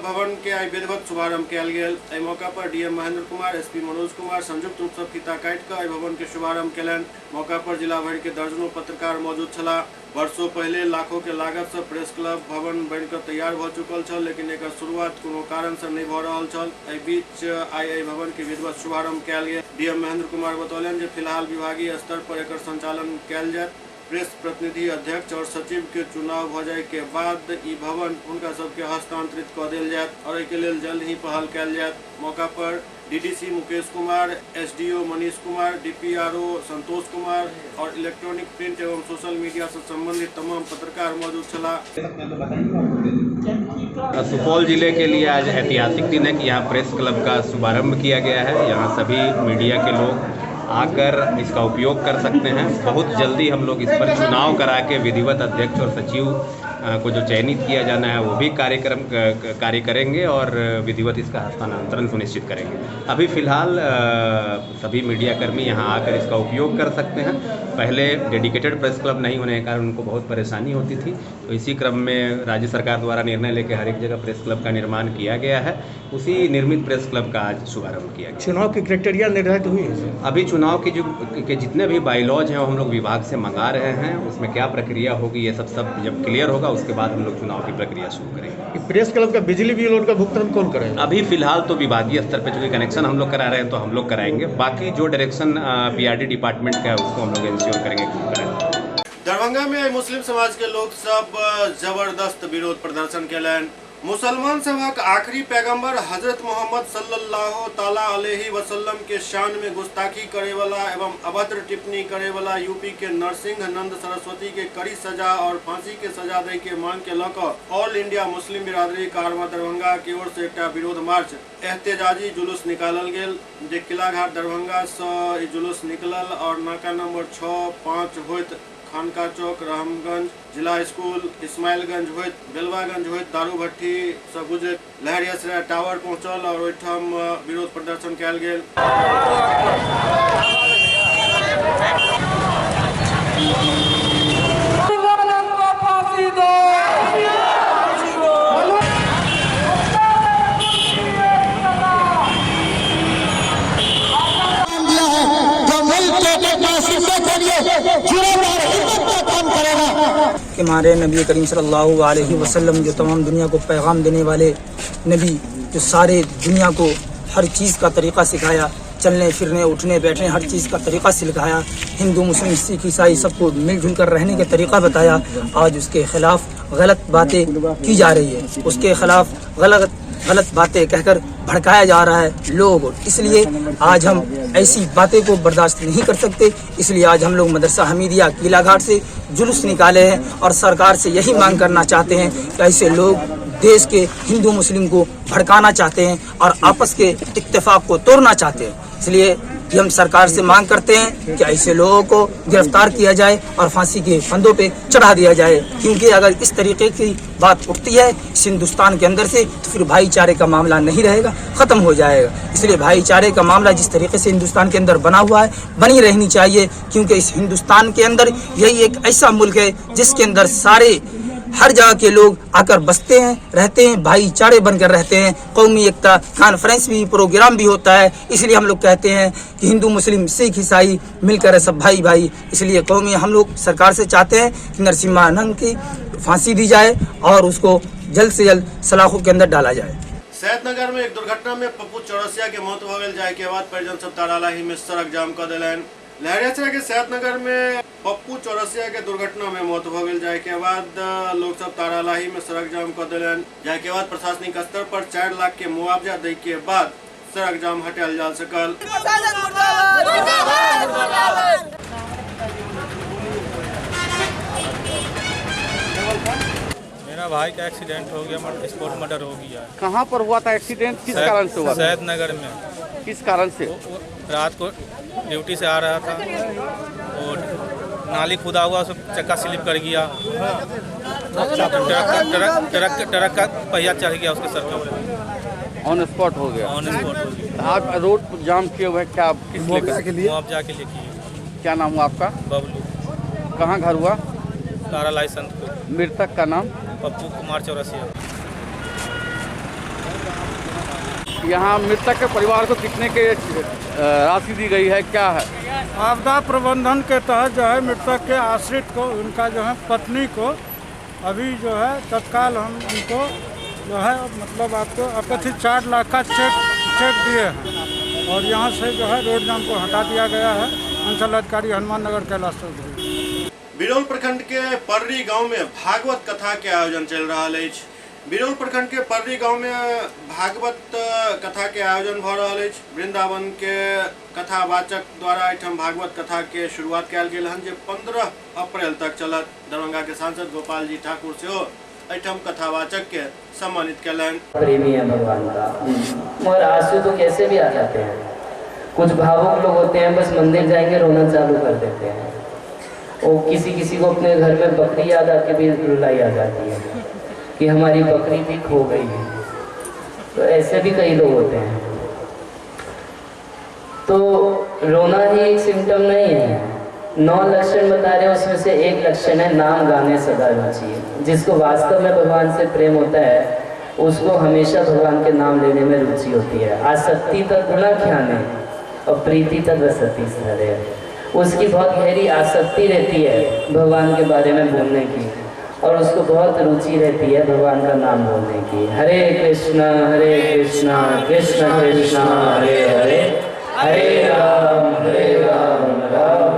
भवन के आई विधिवत शुभारंभ कयल गेल। एहि मौका पर डीएम महेंद्र कुमार, एसपी मनोज कुमार संयुक्त रूप से फीता काटि कऽ एहि भवन के शुभारंभ कयलनि। मौका पर जिला भरि के दर्जनों पत्रकार मौजूद छलाह। वर्षों पहले लाखों के लागत से प्रेस क्लब भवन बनि कऽ तैयार भऽ चुकल छल, लेकिन एकर शुरुआत कोनो कारण से नहि भऽ रहल छल। एहि बीच आइ एहि भवन के विधिवत शुभारंभ कयल गेल। डीएम महेंद्र कुमार बतौलनि जे फिलहाल विभागीय स्तर पर एकर संचालन कयल जायत। प्रेस प्रतिनिधि अध्यक्ष और सचिव के चुनाव भ जाय के बाद ई भवन हुनका सबके हस्तांतरित कऽ देल जायत और एहिके लेल जल्द ही पहल कयल जायत। मौका पर DDC Mukesh Kumar, SDO Manish Kumar, DPRO Santosh Kumar और इलेक्ट्रॉनिक प्रिंट एवं सोशल मीडिया से संबंधित तमाम पत्रकार मौजूद छलाह। सुपौल जिले के लिए आज ऐतिहासिक दिन है कि यहाँ प्रेस क्लब का शुभारंभ किया गया है। यहाँ सभी मीडिया के लोग आकर इसका उपयोग कर सकते हैं। बहुत जल्दी हम लोग इस पर चुनाव करा के विधिवत अध्यक्ष और सचिव को जो चयनित किया जाना है वो भी कार्य करेंगे और विधिवत इसका हस्तांतरण सुनिश्चित करेंगे। अभी फ़िलहाल सभी मीडियाकर्मी यहाँ आकर इसका उपयोग कर सकते हैं। पहले डेडिकेटेड प्रेस क्लब नहीं होने के कारण उनको बहुत परेशानी होती थी, तो इसी क्रम में राज्य सरकार द्वारा निर्णय लेकर हर एक जगह प्रेस क्लब का निर्माण किया गया है। उसी निर्मित प्रेस क्लब का आज शुभारंभ किया गया। चुनाव की क्राइटेरिया निर्धारित हुई है? अभी चुनाव की जो के जितने भी बाईलॉज हैं वो हम लोग विभाग से मंगा रहे हैं। उसमें क्या प्रक्रिया होगी ये सब जब क्लियर होगा उसके बाद हम लोग चुनाव की प्रक्रिया शुरू करेंगे। प्रेस क्लब का बिजली बिल और का भुगतान कौन करेगा? अभी फिलहाल तो विभागीय स्तर पर चूँकि कनेक्शन हम लोग करा रहे हैं तो हम लोग कराएंगे। बाकी जो डायरेक्शन पीआरडी डिपार्टमेंट का है उसको हम लोग इंश्योर करेंगे कि कराएंगे। दरभंगा में मुस्लिम समाज के लोग सब जबरदस्त विरोध प्रदर्शन कयलनि। मुसलमान सभक आखिरी पैगंबर हजरत मोहम्मद सल्लल्लाहु ताला अलैहि वसल्लम के शान में गुस्ताखी करे वाला एवं अभद्र टिप्पणी करे वाला यूपी के नरसिंह नंद सरस्वती के कड़ी सजा और फांसी के सजा दे के मांग के लऽ कऽ ऑल इंडिया मुस्लिम बिरादरी कारवा दरभंगा की ओर से एकटा विरोध मार्च एहतजाजी जुलूस निकालल गेल, जे किलाघाट दरभंगा से ई जुलूस निकलल और नाका नंबर 6, 5 होइत खानका चौक, रहमगंज, जिला स्कूल, इस्माइलगंज होइत बेलवागंज होइत दारू भट्ठी से गुजरैत लहेरियासराय टावर पहुंचल और ओहिठाम विरोध प्रदर्शन कयल गेल। कि हमारे नबी करीम सल्लल्लाहु अलैहि वसल्लम जो तमाम दुनिया को पैगाम देने वाले नबी, जो सारे दुनिया को हर चीज़ का तरीक़ा सिखाया, चलने फिरने उठने बैठने हर चीज़ का तरीक़ा सिखाया, हिंदू मुस्लिम सिख ईसाई सबको मिलजुल कर रहने का तरीक़ा बताया, आज उसके ख़िलाफ़ गलत बातें की जा रही है, उसके ख़िलाफ़ गलत गलत बातें कहकर भड़काया जा रहा है लोगों को। इसलिए आज हम ऐसी बातें को बर्दाश्त नहीं कर सकते। इसलिए आज हम लोग मदरसा हमीदिया किलाघाट से जुलूस निकाले हैं और सरकार से यही मांग करना चाहते हैं कि ऐसे लोग देश के हिंदू मुस्लिम को भड़काना चाहते हैं और आपस के इत्तेफाक को तोड़ना चाहते हैं। इसलिए कि हम सरकार से मांग करते हैं कि ऐसे लोगों को गिरफ्तार किया जाए और फांसी के फंदों पे चढ़ा दिया जाए, क्योंकि अगर इस तरीके की बात उठती है इस हिंदुस्तान के अंदर से तो फिर भाईचारे का मामला नहीं रहेगा, ख़त्म हो जाएगा। इसलिए भाईचारे का मामला जिस तरीके से हिंदुस्तान के अंदर बना हुआ है बनी रहनी चाहिए, क्योंकि इस हिंदुस्तान के अंदर यही एक ऐसा मुल्क है जिसके अंदर सारे हर जगह के लोग आकर बसते हैं, रहते हैं, भाईचारे बनकर रहते हैं। कौमी एकता कॉन्फ्रेंस भी, प्रोग्राम भी होता है। इसलिए हम लोग कहते हैं कि हिंदू मुस्लिम सिख ईसाई मिलकर सब भाई भाई। इसलिए कौमी हम लोग सरकार से चाहते हैं कि नरसिम्हानंद की फांसी दी जाए और उसको जल्द से जल्द सलाखों के अंदर डाला जाए। सैदनगर में एक दुर्घटना में पप्पू चौरसिया के मौत हो गई, जाए के बाद परिजन सब तारालाही में सड़क जाम कर दिलन। लहरियासराय के सैदनगर में पप्पू चौरसिया के दुर्घटना में मौत हो गई, जाए के बाद लोग सब तारालाही में सड़क जाम कर दिलन। जाए के बाद प्रशासनिक स्तर पर 4 लाख के मुआवजा दे के बाद सड़क जाम हटायल जा सकल। मेरा भाई का एक्सीडेंट हो गया, स्पॉट मर्डर हो गया। कहाँ पर हुआ था एक्सीडेंट, किस कारण से हुआ? सैदनगर में। किस कारण से? रात को ड्यूटी से आ रहा था और नाली खुदा हुआ, सब चक्का स्लिप कर गया, ट्रक का पहिया चढ़ गया उसके सर के ऊपर। ऑन स्पॉट हो गया। ऑन स्पॉट हो गया। आप रोड जाम किए हुए क्या, किस लिए? मुआवजा के लिए किए। क्या नाम हुआ आपका? बबलू। कहाँ घर हुआ? तारालाई संतपुर। मृतक का नाम? पप्पू कुमार चौरसिया। यहाँ मृतक के परिवार को कितने के राशि दी गई है, क्या है? आपदा प्रबंधन के तहत जो है मृतक के आश्रित को, उनका जो है पत्नी को अभी जो है तत्काल हम उनको जो है मतलब आपको अकथित 4 लाख का चेक दिए हैं और यहाँ से जो है रोड जाम को हटा दिया गया है। अंचल अधिकारी हनुमान नगर कैलाश चौधरी। बिरौल प्रखंड के पर्री गांव में भागवत कथा के आयोजन चल रहा है। बिरौल प्रखंड के पर्री गांव में भागवत कथा के आयोजन भ रहल अछि। वृंदावन के कथावाचक द्वारा एहिठाम भागवत कथा के शुरुआत कयल गेल हन, जे 15 अप्रैल तक चलत। दरभंगा के सांसद गोपाल जी ठाकुर सेहो एहिठाम कथावाचक के सम्मानित कयलनि। प्रेमी है भगवान का, मगर आंसू तो कैसे भी आ जाते हैं। कुछ भावुक लोग होते हैं, बस मंदिर जाएंगे रोना चालू कर देते हैं। वो किसी किसी को अपने घर में बकरी याद आके भी रुलाई आ जाती है कि हमारी बकरी भी खो गई है। तो ऐसे भी कई लोग होते हैं। तो रोना ही एक सिम्टम नहीं है। 9 लक्षण बता रहे हैं, उसमें से एक लक्षण है नाम गाने सदा रुचि। जिसको वास्तव में भगवान से प्रेम होता है उसको हमेशा भगवान के नाम लेने में रुचि होती है। आसक्ति तक गुणा ख्याने और प्रीति तक वसति स्थले। उसकी बहुत गहरी आसक्ति रहती है भगवान के बारे में बोलने की और उसको बहुत रुचि रहती है भगवान का नाम बोलने की। हरे कृष्णा कृष्णा कृष्णा हरे हरे, हरे राम राम राम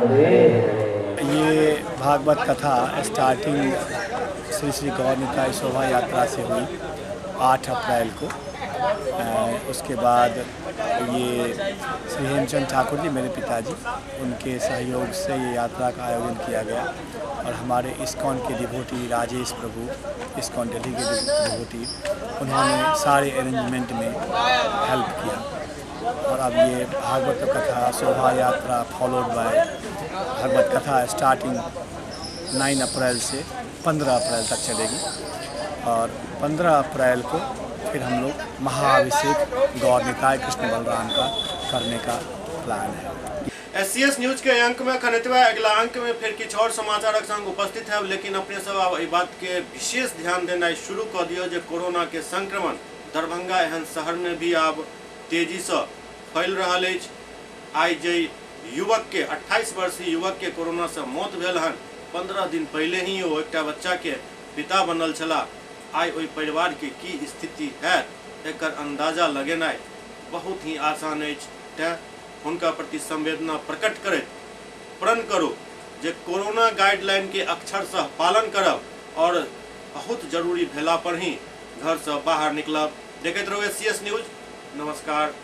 हरे हरे। ये भागवत कथा स्टार्टिंग श्री श्री गौर निताई शोभा यात्रा से हुई 8 अप्रैल को। उसके बाद ये श्री हेमचंद ठाकुर जी मेरे पिताजी, उनके सहयोग से ये यात्रा का आयोजन किया गया और हमारे इस्कॉन के डिवोटी राजेश प्रभु, इस्कॉन दिल्ली के डिवोटी, उन्होंने सारे अरेंजमेंट में हेल्प किया। और अब ये भागवत कथा शोभा यात्रा फॉलोड बाय भागवत कथा स्टार्टिंग 9 अप्रैल से 15 अप्रैल तक चलेगी और 15 अप्रैल को फिर हम लोग महाअभिषेक गौर निताय कृष्ण बलराम का करने का प्लान है। एससीएस न्यूज के अंक में अखन एतबे। अगला अंक में फिर किछु और समाचारक संग उपस्थित है, लेकिन अपने सब आब एहि बात के विशेष ध्यान देनाइ शुरू कऽ दियौ जे कोरोना के संक्रमण दरभंगा एहन शहर में भी आब तेजी से फैल रहल अछि। आइ जे युवक के 28 वर्षीय युवक के कोरोना से मौत भेल हन, 15 दिन पहले ही ओ एकटा बच्चा के पिता बनल छलाह। आइ ओहि परिवार के की स्थिति है एकर अंदाजा लगेनाइ बहुत ही आसान अछि। तें हुनका प्रति संवेदना प्रकट करैत प्रण करू जे कोरोना गाइडलाइन के अक्षरशः पालन करब और बहुत जरूरी भेला पर ही घर से बाहर निकलब। देखैत रहू एससीएस न्यूज। नमस्कार।